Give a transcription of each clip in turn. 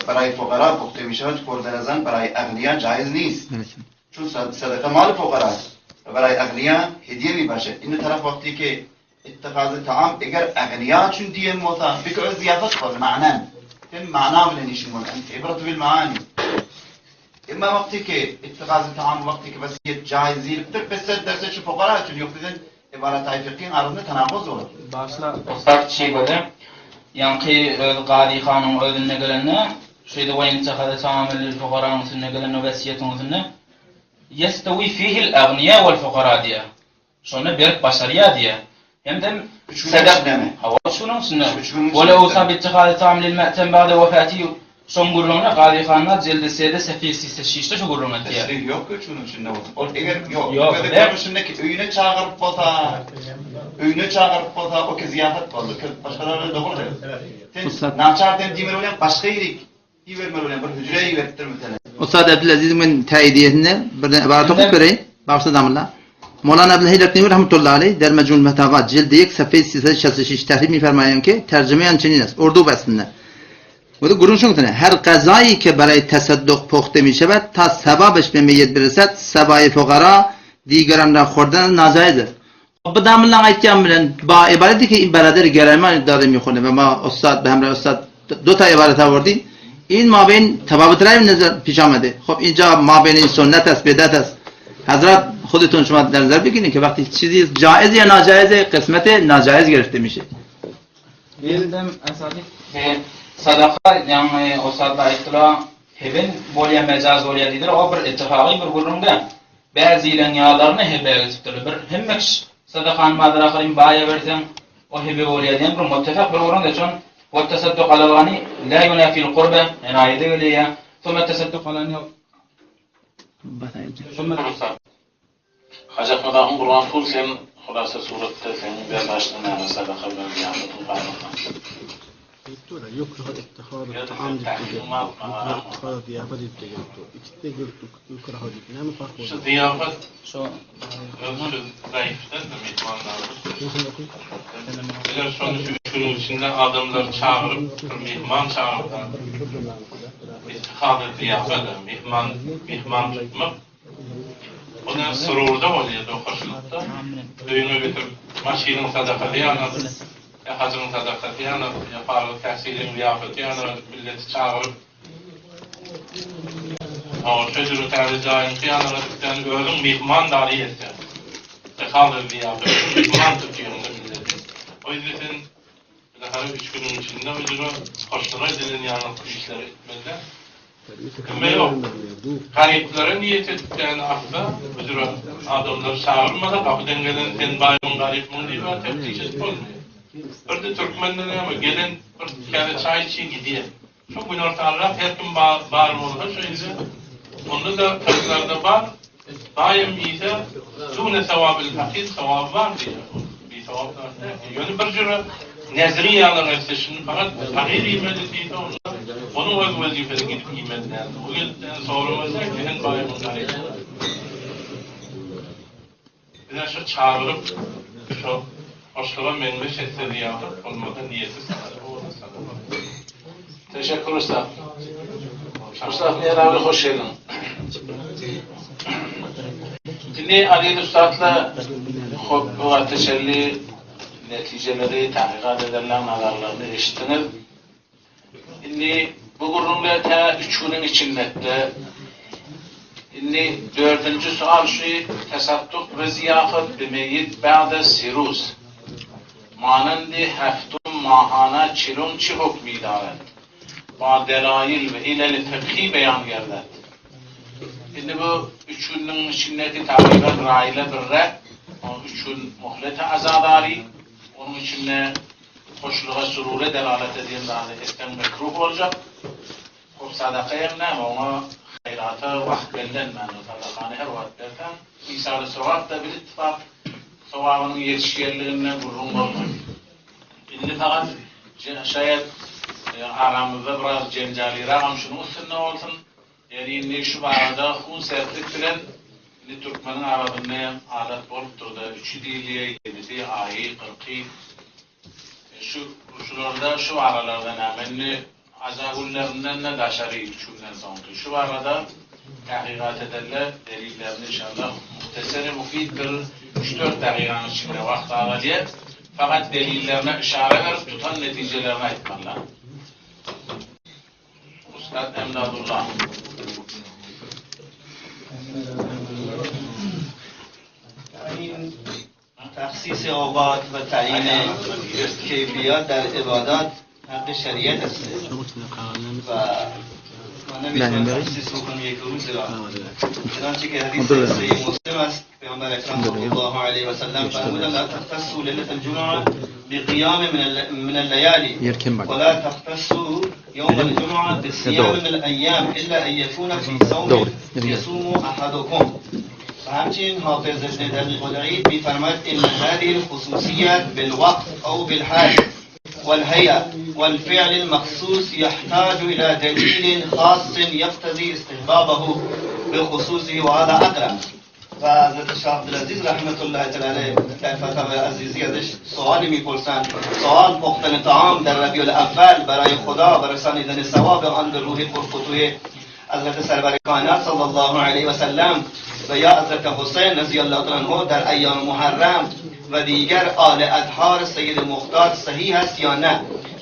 برای فقرا پخته می شود خوردن از آن برای اغنیا جایز نیست. چون صدقه مال فقرا است و برای اغنیا هدیه می باشد. این طرف وقتی که اتخاذ طعام اگر اغنیا چون دیه موتا بك ضیافت خود معنا تم معنا من نشمون عبرت بالمعاني اما وقتی که اتخاذ طعام وقتی که وصیت جایز değildir بس derse şu فقرا için yok sizin ibaret fıkhın arasında tenakuz olur. Başla. Ussat şey bolýar. Ýaňky öz Gazy hanyň özünde gelende, şeýde we intehada taamel lil fukaranyň üstünde gelende wesýetiň üstünde ýestewi fihil agniýa wal fukara diýýär. Şonda berip başarýar diýýär. Hemdem Üç günüň sadaka içindemi? Hawa, üç günüň içinde. Üç günüň Wele içinde. usa bi ittihadi taam lil me'tem ba'de wefati şoň gürrüňine Gazy hanyň jeldi sede sefil sise şişde şu gürrüň etýär. Tesrih yok ki üç günün içinde olsun. O eğer yok. Yok, Yok. de. Içindeki öyüne çağırıp bolsa, öyüne çağırıp bolsa o ki ziyafet boldu. Başkalarına doğru değil. Sen Ussat. naçar den demir olan başka yeri vermeli olan bir hücreye veriptir mesela. Ussat Abdülaziz men tayidiyetine bir ibaret okup bereyim. Bağışla damla. مولانا عبدالحی لکنوی رحمت الله علیه در مجموع الفتاوا جلد 1 صفحه 366 تحریر می‌فرمایند که ترجمه آن چنین است اردو بسنده و گروه شون هر غذایی که برای تصدق پخته می شود تا ثوابش به میت برسد سوای فقرا دیگران را خوردن ناجایز است. خب damla aytgan bilan با عبارتی که این برادر گرایمان داره میخونه و ما استاد به همراه استاد دو تا عبارت آوردیم این ما بین تفاوت رای نظر پیش آمده خب اینجا ما بین این سنت است بدعت است حضرت خودتون شما در نظر بگیرین که وقتی چیزی جایز یا ناجایز قسمت ناجایز گرفته میشه Bildim esasy sadaka ýagny ussatlar aýtdylar heben bolýar mejaz bolýar diýdiler. O bir ittifaky bir gürrüňde. Bäzi ýalaryny hebe geçipdir. Bir hemme kişi sadakany madara kylyn baýa berseň o hebe bolýar diýen bir muttefak bir gürrüňde şon we tasadduk alal gani la yunafil qurba yani aýda gelýär. Thumma tasadduk alal Thumma Hacı Ahmet Ahun Kur'an kul sen hulasa suratda sen berdaşdan sadaka bilen ziyaretin barmadan. يكره اتخاذ الطعام diýip يكره اتخاذ الضيافة diýip gelipdi. Ikisi de gelipdi. Yukrahu diýip. Näme fark Şu boldy? ziyafet şu öz şu zayıfta da mihmanlar. Eğer şonu şu üç günün içinde adamları çağırıp, bir mihman çağırıp, ittihad ziyafet, mihman, mihman tutmak, Ona sururda bolýar, hoşlukda. Öýüne götürüp maşynyň sadakasy ýanyna, ýa hajyň sadakasy ýanyna, ýa paryg täsiliň ziyafeti ýanyna milleti çagyryp O şöyle täze jaýyň ýanyna gitsen özüň mihman dary etsen. Ittihad ziyafet, mihman tutýaň milleti. O yüzden daha üç günün içinde ucunu hoşluğa edilen ýanyna işleri etmeli. Kime yok. Gariplere niyet ettiklerini asla huzura adamlar çağırmasa kapıdan gelen sen bayım garip mi diye tepki edip olmuyor. Bir de Türkmenler ama gelen bir kere çay içi gidiyor. Şu gün ortalar her kim bar olsa şöyle onda da Türklerde var. Daim ise dune sevabil fakir sevap var diye. Bir sevap var. Yani bir cüre nezri yalan etse şimdi fakat fakir imedi diye onda onun öz vazifesi gidip imedi yani. O yüzden sorulmaz ki hen bayımın garip. Bize şu çağırıp şu hoşluğa menmeş etse ziyafet olmadan niyeti sana. O da sana. Teşekkür usta. Usta Nihal abi hoş geldin. Şimdi Ali Üstad'la bu ateşeli neticeleri tahkikat edenler nazarlarını eşittiniz. Şimdi bu gurrunla ta üç günün içinde Şimdi dördüncü sual şu tesadduk ve ziyafet bi meyyit ba'de siruz. Manendi heftum mahana çilum çi hukmi daret. Ba delail ve ilel fıkhi beyan geldi. Şimdi bu üç günün içindeki takriben raile bir re, o üç gün muhlete azadari, onun içinde hoşluğa surure delalet ediyen dahi etten mekruh olacak. Hop sadaka yemne ama ona hayrata vakt bellenmän, sadakany her vakt bersen, İsa'lı sevap da bir ittifak, sevabının yetişkenliğine gurrun olmaz. Şimdi fakat şayet aramızda biraz cencali rağm şunun üstünde olsun, yani indi şu barada hun sertlik bilen indi Türkmenin arasında adet bolupdur da üçü diliye, yedisi, ayı, kırkı şu şularda şu aralarda nämenli. Aza günlerinden-de daşary üç günden soňky. Şu barada tahkykat ederler, delillerini inşallah muhteseri mufid bir üç-dört dakikanyň içinde wagt azalýar. Fakat delillerine yşara berip tutan netijelerini aýtmalylar. Ustad Emdadullah. تخصیص اوقات و تعیین کیفیات در عبادات حق شریعت است و ما نمیتونیم تخصیص بکنیم یک روز را چنانچه که حدیث صحیح مسلم است پیامبر اکرم صلی الله علیه و سلم فرمودند لا تختصوا ليله الجمعه بقيام من من الليالي ولا تختصوا يوم الجمعه بصيام من الايام الا ان يكون في صوم يصوم احدكم و همچنین حافظ ابن دقیق العید میفرماید ان هذه الخصوصیت بالوقت او بالحال والهيئة والفعل المخصوص يحتاج إلى دليل خاص يقتضي استحبابه بخصوصه وهذا أقرب و حضرت شاه عبدالعزیز رحمت الله تعالی در فتاوی عزیزی ازش سوالی میپرسند سوال پختن طعام در ربیع الاول برای خدا و رسانیدن ثواب آن به روح پرفتوح حضرت سرور کائنات صلی الله علیه و سلم و یا حضرت حسین رضی الله تعالی عنه در ایام محرم و دیگر آل اطهار سید مختار صحیح است یا نه؟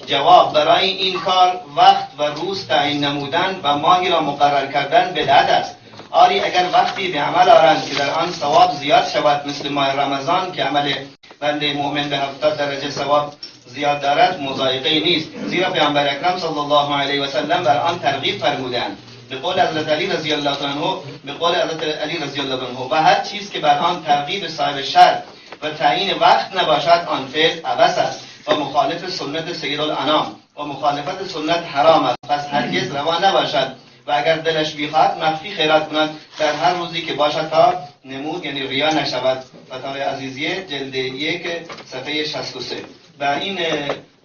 جواب برای این کار وقت و روز تعیین نمودن و ماهی را مقرر کردن بدعت است. آری اگر وقتی به عمل آرند که در آن ثواب زیاد شود مثل ماه رمضان که عمل بنده مؤمن به 70 درجه ثواب زیاد دارد مضایقه نیست زیرا پیامبر اکرم صلی الله علیه و سلم بر آن ترغیب فرمودند به قول حضرت علی رضی الله عنه به قول حضرت علی رضی الله عنه و هر چیز که بر آن ترغیب صاحب شر و تعیین وقت نباشد آن فعل عبث است و مخالف سنت سید الانام و مخالفت سنت حرام است پس هرگز روا نباشد و اگر دلش بیخواهد مخفی خیرات کند در هر روزی که باشد تا نمود یعنی ریا نشود فتاوی عزیزیه جلد یک صفحه 63 و این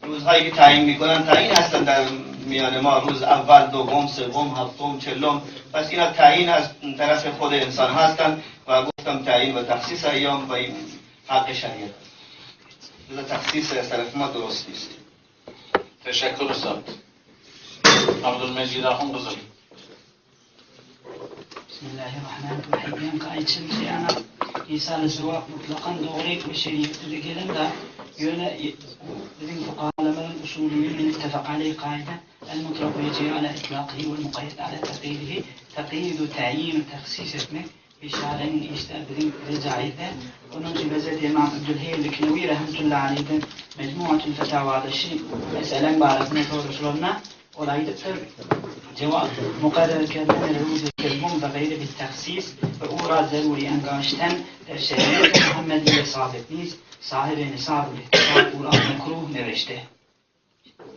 روزهایی که تعیین میکنن تعیین هستن در میان ما روز اول دوم سوم هفتم چهلم پس اینا تعیین از طرف خود انسان هستن و گفتم تعیین و تخصیص ایام و این حق شریعت لذا تخصیص از طرف ما درست نیست Teşekkür Üstad. Abdülmecid Ahun Kızıl. Bismillahirrahmanirrahim. Ýaňky aýtşym ýaly, İsal-i sowap mutlakan dogry we şeriatda gelen-de, ýöne biziň fukahalarymyzyň usulyny müttefak aleýh kaida, El-mutlaku yejri ala itlakihi wel-mukayyed ala takyidihi, takyidu ta'yin tahsis etmek bir şariň işde biziň bize jaiz däl. Onuň üçin Hezreti Ymam Abdülheý Lüknewi rahmetullahi aleýhden Mejmuatül Fetawada şi meseleň barasynda soraşylanda, ol aýdypdyr, Jewap, Mukarrer kerden ruzy sewwum we gaýry bit-tahsis we ura zeruri engaşten der şeriat-i Muhammediye sabit niz, sahibi nisab-ül ihtisab ura mekruh neweşte.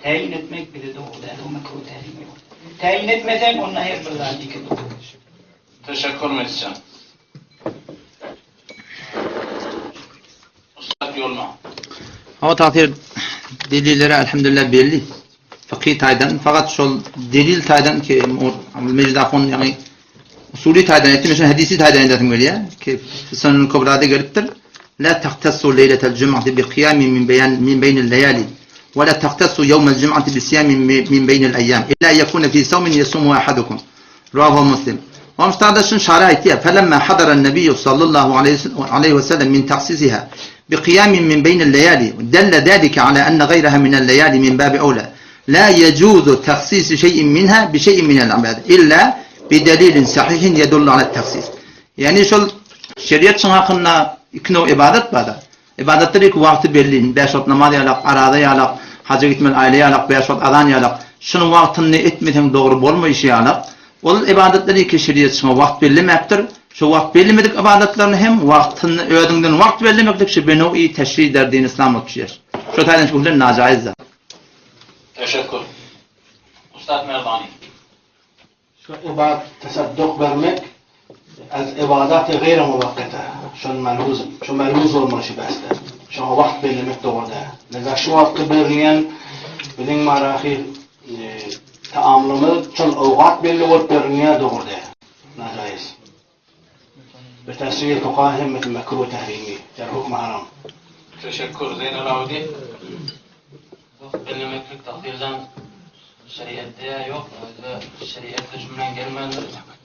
Täýin etmek bize dogry däl, o mekruh tälim ýok. Täýin etmeseň onda her bir zat ýeke dogry. Teşekkür Mesjan. Ussat ýoluna. Hawa tagsyr delilleri elhamdülillah belli. Fıkhi taýdan fakat şol delil taýdan ki Mejid Ahun ýagny usuly taýdan etdi, mesela hadisi taýdan edesim gelýär ki Sunan Kubrada gelipdir. La tahtassu leyletel cum'ati bi qiyamin min beyan min beynil leyali ve la tahtassu yevmel cum'ati bi siyamin min beynil eyyam illa yekune fi sawmin yasumu ahadukum. Rawahu Muslim. Omştada şun şara aýtýar, Felemma hadara nebiyyü sallallahu aleyhi ve sellem min tahsisiha bi qiyamin min beynil leyali delle zalike ala enne gayraha minel leyali min babi evla la yecuzu tahsisu şey'in minha bi şey'in minel ibade illa bi delilin sahihin yedullu ala tahsis. Ýagny şol şeriat şuň hakynda iki nöw ibadat barda. Ibadatlar iki wagty belli, bäş wagt namaz ýalak, araza ýalak, haja gitmeli aýla ýalak, bäş wagt azan ýalak. Şunuň wagtyny etmeseň dogry bolmaýşy ýalak. Ol ybadatlar iki şeriat şuňa wagt bellemäpdir. Şu wagt bellemedik ybadatlaryny hem wagtyny özüňden wagt bellemeklik şu benoý teşri der din islam bolup düşýär. Şo taýdan şu bilen najaýyz zat. Teşekkür. Ustad Merdani. Şu ibadat tasadduk bermek az ibadat gayr muvakkata. Şun melhuz, şu melhuz bolmaly şu bäsde. Şoňa wagt bellemek dogry däl. Leza şu wagtda berilýän biziň marahy taamlymyz şol owgat belli bolup berilýär dogry däl. Najaýyz. Bi teswir fukaha hem mekruh tahrimi. Der hukmy haram. Teşekkür Zeynel Abidin. Wagt bellemeklik takdirden. Şeriatda ýok, özde şeriatda şu bilen gelmändir,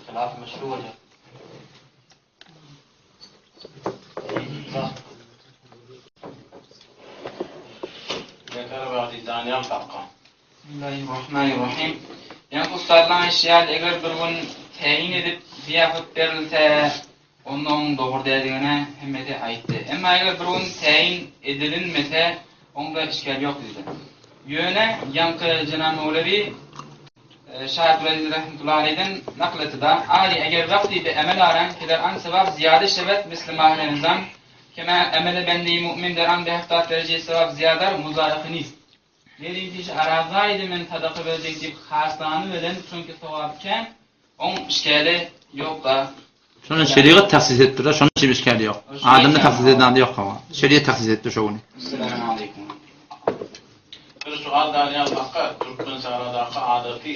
hylaf meşru bolýar. Yeter badi Daniel Takka. Bismillahirrahmanirrahim. Ýaňky ussatlaň aýdyşy ýaly eger bir gün täýin edip zyýapat berilse onda oň dogry däldigini hemmesi aýtdy. Emma eger bir gün täýin edilinmese oňda işgäl ýok diýdi. Ýöne ýaňky jenap Mowlewi Şah Abdulaziz rahmetullahi aleýhden nakl etdi-da, Ali eger wagty be emel aran ki der an sewap zyýade şewet misli mahy Remezan kema emele bendeýi mu'min der an be heftat derejeýi sewap zyýadar muzaýaky nist. Meriň kişi Arazdaýdy men sadaka berjek diýip hasany bilen çünki sogaby kän oň işgäli ýokda. Şony şerigat tahsis etdirda şonuň üçin işgäli ýok. Adamda tahsis eden zady ýok hawa. Şeriat tahsis etdi şo güni. Esselamualeýkum. Bir sual Daniýal kaka Türkmensaradaky adaty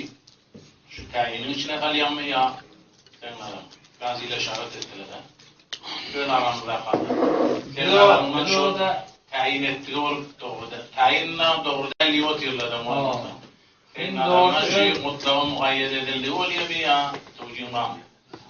şu täýiniň içine salýaňmy ýa seň nazaryň? Gazyla yşarat etdiler-ä. Öz aramyzdaky adat. Seniň nazaryňdan şu täýin etdigi bolup dogry däl. Täýin dogry däl diýip otyrlar-da mugallyplar. Seň nazaryňdan şu mutlaga mugaýýet edildigi bolýamy ýa towjiň barmy?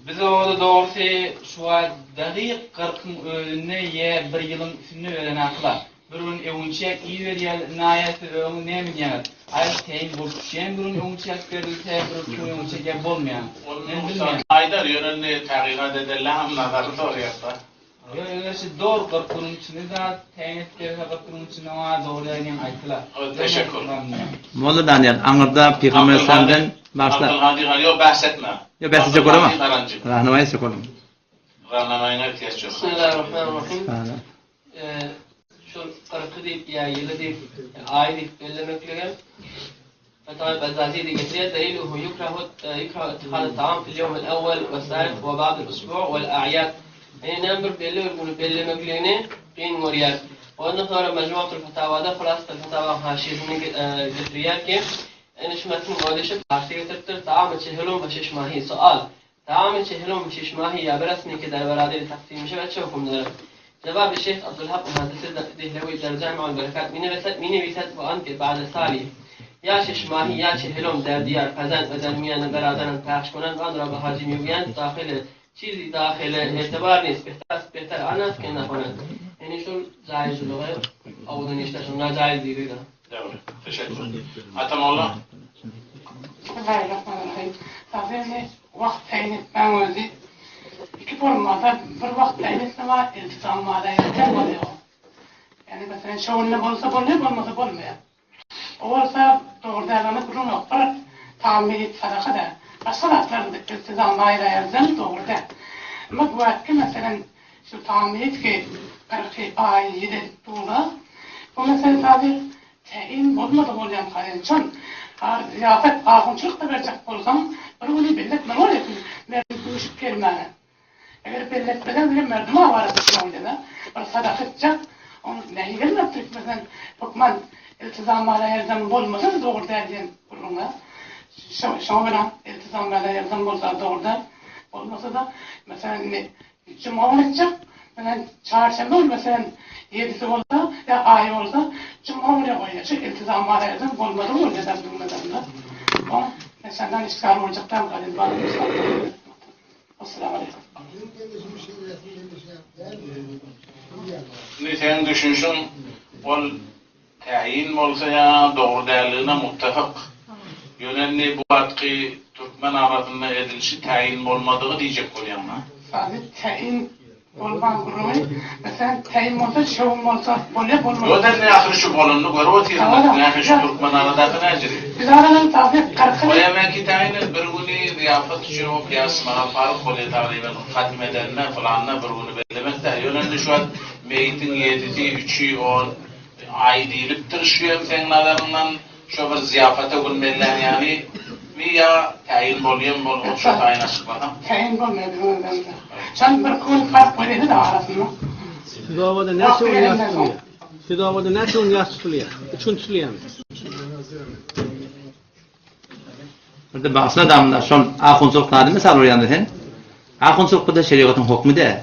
Biz obada dogrusy şu wagt dagyk kyrkyň özünde ýe bir ýylyň üstünde ölenakylar. Bir gün öwünçäk iberýär naýa siz öňüň näme diýýäňiz? Aý teýin bolup düşýän bir gün öwünçäk berilse bir gün öwünçäk ýa bolmaýan. Men bilmeýän. Aýdar ýöne indi takykat edenleňem nazary soraýasda. Ýok eger şu dogry 40 günüň içinde zat täýin edip berse 40 günüň içinde oňa dogry däldigini aýtdylar. Teşekkür. Molla Daniýal aňyrda Pygamber Aleyhisselamdan başla. Abdulhadi Gar ýok bäs etme. Ýok bäs etjek bolama. Rahnamaý etjek bolam. Rahnamaýyňa ihtiýaç ýok. Bismillahirrahmanirrahim. Şu kyrky diýip ýa ýyly diýip, aýy diýip bellemeklige Fetawa Bezzazide getirýär, Deliluhu yukrahu yukrahu ittihadu taam fil ýewmil ewwel we salis we ba'dil usbu' wel a'ýad. Ýagny näme bir belli bir güni bellemekligini kyn görýär. Ondan soňra Mejmuatul Fetawada Hulasatul Fetawaň haşiýesini getirýär ki, ýagny şu metniň özi şu parsy getiripdir, Taamy çehilum we şeşmahi. Sual, Taamy çehilum şeşmahi ýa bir resmi ki der beraderi taksim şewet çe höküm dere? Jewaby Şeýh Abdulhak Muhaddisi Dehlewi der Jami'ul Berekat mi nevised we anke ba'de sali ýa şeşmahi ýa çehilum der diýar pezend we der miýany beraderan pahş konend we an ra be haji miwýend dahile çizi dahile etibar nist behter ast behter an ast ke nakonend Ýagny şol jaýyzlygy owadan işler şol najaýyz diýilýär. Dogry. Teşekkür. Atamolla. Bismillahirrahmanirrahim. Taze wagt taýyn etmäň özi iki formada bir wagt taýyn etme bar, iltizam bar, ýa bolýar. Ýagny meselem şowunda bolsa bolýar, bolmasa bolmaýar. O bolsa dogry däl ony gürrüň ýok. Bir taam meýit sadaka däl. Başga zatlar iltizam aýraýardan dogry däl. Emma bu wagtky meselem şu taam meýit ki kyrky aý ýyl edip durlar. Bu mesele tabi täýin bolmady bolýan gaýynçam. Har zyýafet ahunçylyk-da berjek bolsaň bir güni belletmeli bolýarsyň merdim üýşüp gelmäne. Eger belletmeseň bile merdim awara düşýär bolýar-da. Bir sadaka etjek ony nähili gelmez türkmenden hökman iltizam bala ýerzem bolmasa dogry däl diýen gürrüň-ä. Şoňa görä iltizam bala ýerzem bolsa dogry däl. Bolmasa-da meselem indi Juma güni etjek, meselem çarşenbe güni meselem ýedisi bolsa ýa aýy bolsa juma güni goýýar. Şu iltizam bala ýerzem bolmadygy bolýar da biziň nazarymyzda. Oň meselem işgal boljak däl gaýyn bala. Assalamu aleýkum. Indi seň düşünşiň ol täýin bolsa ýa dogry dälligine muttafyk. Ýöne indi bu wagtky türkmen arasynda edilişi täýin bolmadygy diýjek bolýaňma? Sany täýin bolman gürrüňi meselem täýin bolsa şöwün bolsa bolýa bolmasa. Ýok indi ahyry şu bolanyny görüp otyryn näme şu türkmen aradaky näjiri. Biz aradan tazy kyrky. Oýam eki täýin bir güni zyýapat üçin o kyýas maňa fark bolýa tagryban hatm edenine pylanyna bir güni bellemek dä ýöne indi şu wagt meýitiň ýedisi üçi on aý diýlipdir şu hem seň nazaryňdan Şo bir zyýapata gün bellän ýaly mi ýa täýin bolýam bol ol şo taýyn açyklasaň. Täýin bolmaýar biziň özümizde. Şol bir gün fark bolýada arasynda. Siz obada näçe gün ýas tutulýar? Siz obada näçe gün ýas tutulýar? Üç gün tutulýarmy? Burada bagşylar damda şol ahunçylyk zady mysal urýanda sen. Ahunçylyk bu da şerigatyň hokmy däl.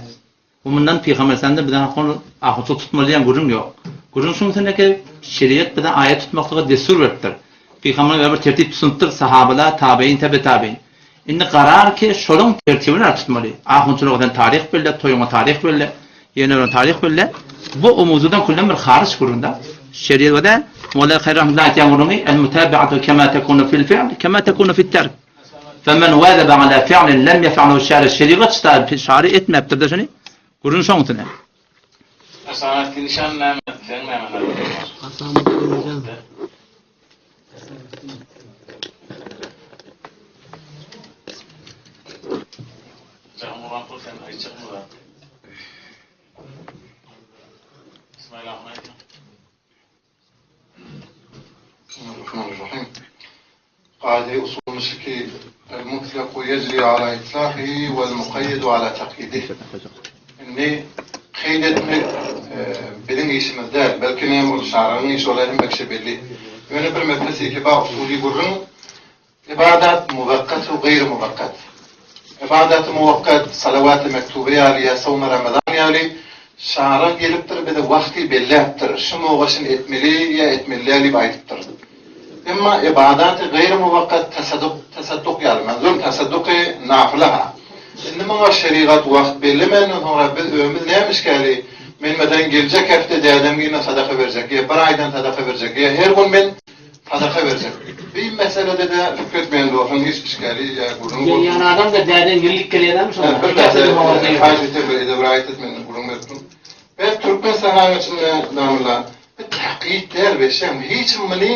Bu mundan Pygamber sende bize hakon ahunçylyk tutmaly diýen gürrüň ýok. Gürrüň şuň üstündeki şerigat bize aýat tutmaklyga dessur beripdir. Pygamber bir tertip tutunypdyr, sahabalar, tabein, tebe tabein. Indi karar ki şolaň tertibini tutmaly. Ahunçylyga sen taryh belle, toýuňa taryh belle, ýene bir taryh belle. Bu umuzdan küllen bir haryç gürrüňde. Şeriat we Molla Hayr rahmetullah aýtýan gürrüňi el mutabi'atu kema tekunu fil fi'l kema tekunu fit terk. Femen wazaba ala fi'lin lem yef'alhu şari şeriat şari etmepdir de şunu. Gürrüň şoň üstüne. Asamettin Nişan näme seň näme nazaryň bar? Asamettin Nişan. Jahan sen aýtjakmy zat? İsmail ahun aýtma. Bismillahirrahmanirrahim. Kaide usulü ki el mutlaku yecri ala itlahihi vel mukayyedu ala takyidihi. Indi keýt etmek biziň işimiz däl, belki näme ol şarygyň işi ol hemme kişä belli. Ýöne bir meselesi ki bar usuly gürrüň Ybadat muwakkat we gaýry muwakkat. Ybadaty muwakkat salawaty mektube ýaly ýa sowmy ramazan ýaly şaryg gelipdir bize wagty belläpdir şu muga şuny etmeli ýa etmeli däl diýip aýdypdyr. Emma ybadaty gaýry muwakkat tasadduk tasadduk ýaly manzur tasadduky nafyla ha. Indi muňa şerigat wagt bellemänden soňra biz ömüz näme işgäli men meselem geljek hepde dädemgine sadaka berjek ýa bir aýdan sadaka berjek ýa her gün men Sadaka berjek. Bi meselede-de Fikret meň dostum hiç işgäli ýa gürrüňi bolsun. Gelýän adam-da dädeň ýyllyk gelýänmi şonda? Bir zady haýyş etsem bir edebir aýt et men gürrüň berip durun. Biz türkmen sahaň içinde damla bi takyk däl beşem hiç muny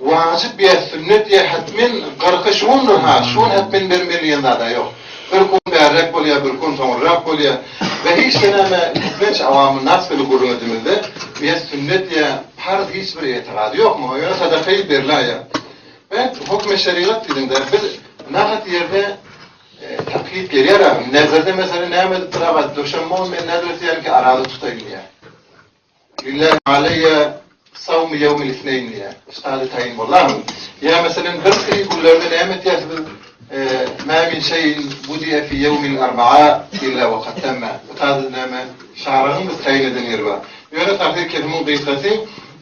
wajyp ýa sünnet ýa hetmen gyrky şundur ha şun hetmen bermeli diýen zada ýok. Bir kun bärräk bolýa bir kun soňurrak bolýa we hiç de näme köplenç awamyn nas bile gürrüň edimizde ýa sünnet ýa Parz hiç bir etigazy ýok muňa, ýöne sadakaýy berlaýa. We hukmy şerigat diýdiňde biz nahat ýerde takyt gelýär agam. Nezirde meselem näme edipdir aga, duşenbe gün men nezir etýärin ki araza tutaýyn diýýär. Lillahi aleýe sawmy ýewmil isneýn diýýär. Ştady taýyn bollarmy? Ýa meselem bir hili günlerde näme etýäs biz Mä min şeýin budiýe fi ýewmil arbaa illa we kad temme. Bu taýda näme şarygyň biz taýyn eden ýeri bar. Ýöne tahrir kesimiň gysgasy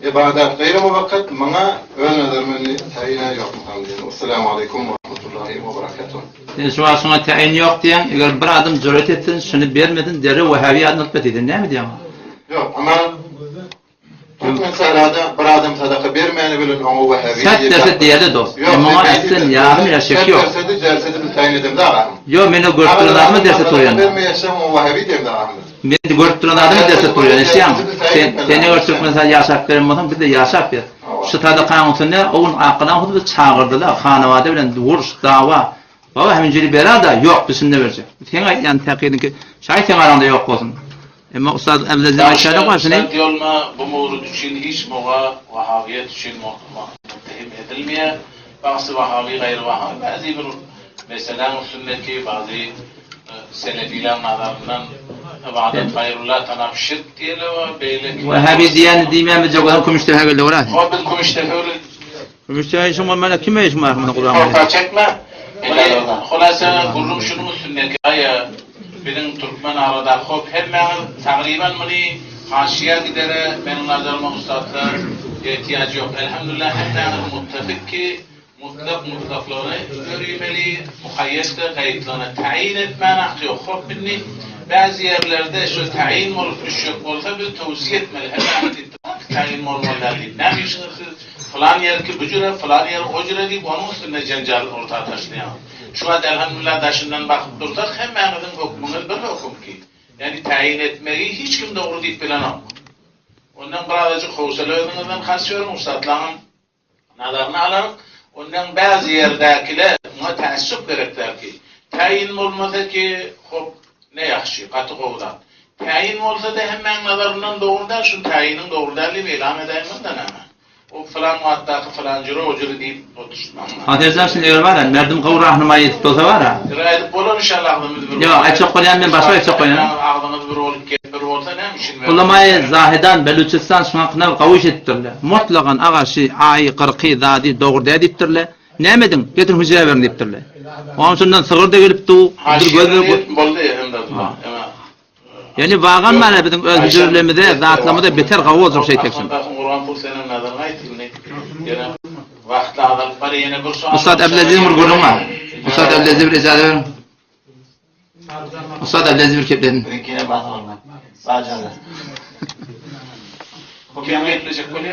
ybadat gaýry muwakkat muňa öz nazarym indi taýyna ýok mysal diýen. Wessalamu aleýkum we rahmetullahi we berekatuh. Sen şu wagt şuňa taýyn ýok diýýäň, eger bir adam jüret etsin, şuny bermesin, derrew wahabi adyny alyp beter, sen näme diýýäň? Ýok, ama Türkmensährada bir adam sadaka bermäni bilen oňa wähäbi Sert diýip derse diýeli dost. Ýok, Muňa men aýtsan diýdim. ýarym ýa şek Sert ýok. dersedi, dersedi biz taýyn edemde agam. Ýok, men o görüp duran Aga adama derse sadaka turýan. bermeýäşem oňa wähäbi diýemde agam biz. Men görüp duran adama derse turýan, eşýäňmi? Sen sen eger Türkmenistanda ýaşap beren bolsaň, biz-de ýaşap ber. Şu sadakaň üstünde o gün Akgalaň hut bizi çagyrdylar, Hanabada bilen uruş, dawa. Baba heminjeli berada, ýok, biz şunda berjek. Seň aýtýan takydyňky, şaý seň araňda ýok bolsun. Emma ustad Abdulaziz aýtýardy başyny. Ustad ýoluna bu mowrud üçin hiç muga wahabiýet üçin muttehim edilmeýär. Bagzy wahabi gaýry wahabi bäzi bir meseläň üstündeki bazy selefileň nazaryndan ybadat gaýrullah tanap şirk diýeli we beýleki. Wahabi diýýäni diýmeýän biz jogadan Kümüşdepe geldi olar. Hop biz Kümüşdepe bilen. Kümüşdepe şuňa mena kime iş bar muny guramaly. Orta çekme. Hulasa gürrüň şunuň üstündeki aýa biziň türkmen arada hop hemmäňiz tagryban muny haşiýa gidere meniň nazaryma ussatlar ehtiýajy ýok elhamdulillah hemmäňiz muttafik ki mutlak mutlaklygyny ýörimeli mukaýýet-de gaýytlygyny taýyn etmäne haky ýok hop indi bäzi ýerlerde şu taýyn bolup düşjek bolsa biz towsiýe etmeli hemmämiz ittifak taýyn bolmaly däl diýip näme işiňiz siz Pylan ýerki bu jüre, pylan ýeri o jüre diýip onuň üstünde jenjal orta taşlaýaňyz. Şu wagt elhamdülillah daşyndan bakyp dursak hemmäňiziň hökmüňiz bir höküm ki. Ýagny täýin etmegi hiç kim dogry diýip bilenok. Ondan birazajyk howsala özüňizden harç beriň ussatlaňam nazaryny alaryň. Ondan bäzi ýerdäkile muňa täessüp gerek däl ki. Täýin bolmasa ki hop ne ýagşy gaty gowy zat. Täýin bolsa-da hemmäň nazaryndan dogry däl, şu täýiniň dogry däl diýip eýlam edäýmeli-dä näme. O pylan wagtdaky pylan jüre o jüre diýip oturyşmaň. Haterjan şindi eger bar-a, merdim gowy rahnumaý edip bolsa bar-a. Jüre aýdyp bolar inşallah agzymyz bir Ýok, aýtjak bolýan men başga aýtjak bolýan. Hemmäňiz agzyňyz bir bolup gep bir bolsa näme üçin merdim. Ulamaýy Zahedan Beluçistan şuňa kynal gawy iş edipdirler. Mutlagan aga şy aýy gyrky zady dogry däl diýipdirler. Näme ediň, getirin hüjrä beriň diýipdirler. Oňam şondan sygyr-da gelip du, bir göz bir Boldy hemdadullah. Ema. Ýani wagan bar biziň öz hüjrelerimize, zatlarymyza beter gawy boljak şeýtek şun. Gurban pul seniň nazaryňa aýt indi. Ýene. Wagt azalyp barýar ýene bir sual. Ussat Abdulaziz bir gürrüň bar. Ussat Abdulaziz bir ijaza beriň. Ussat Abdulaziz bir kepledin. Biziňkine basyp alma. Bajaly. Kim geplejek bolýar?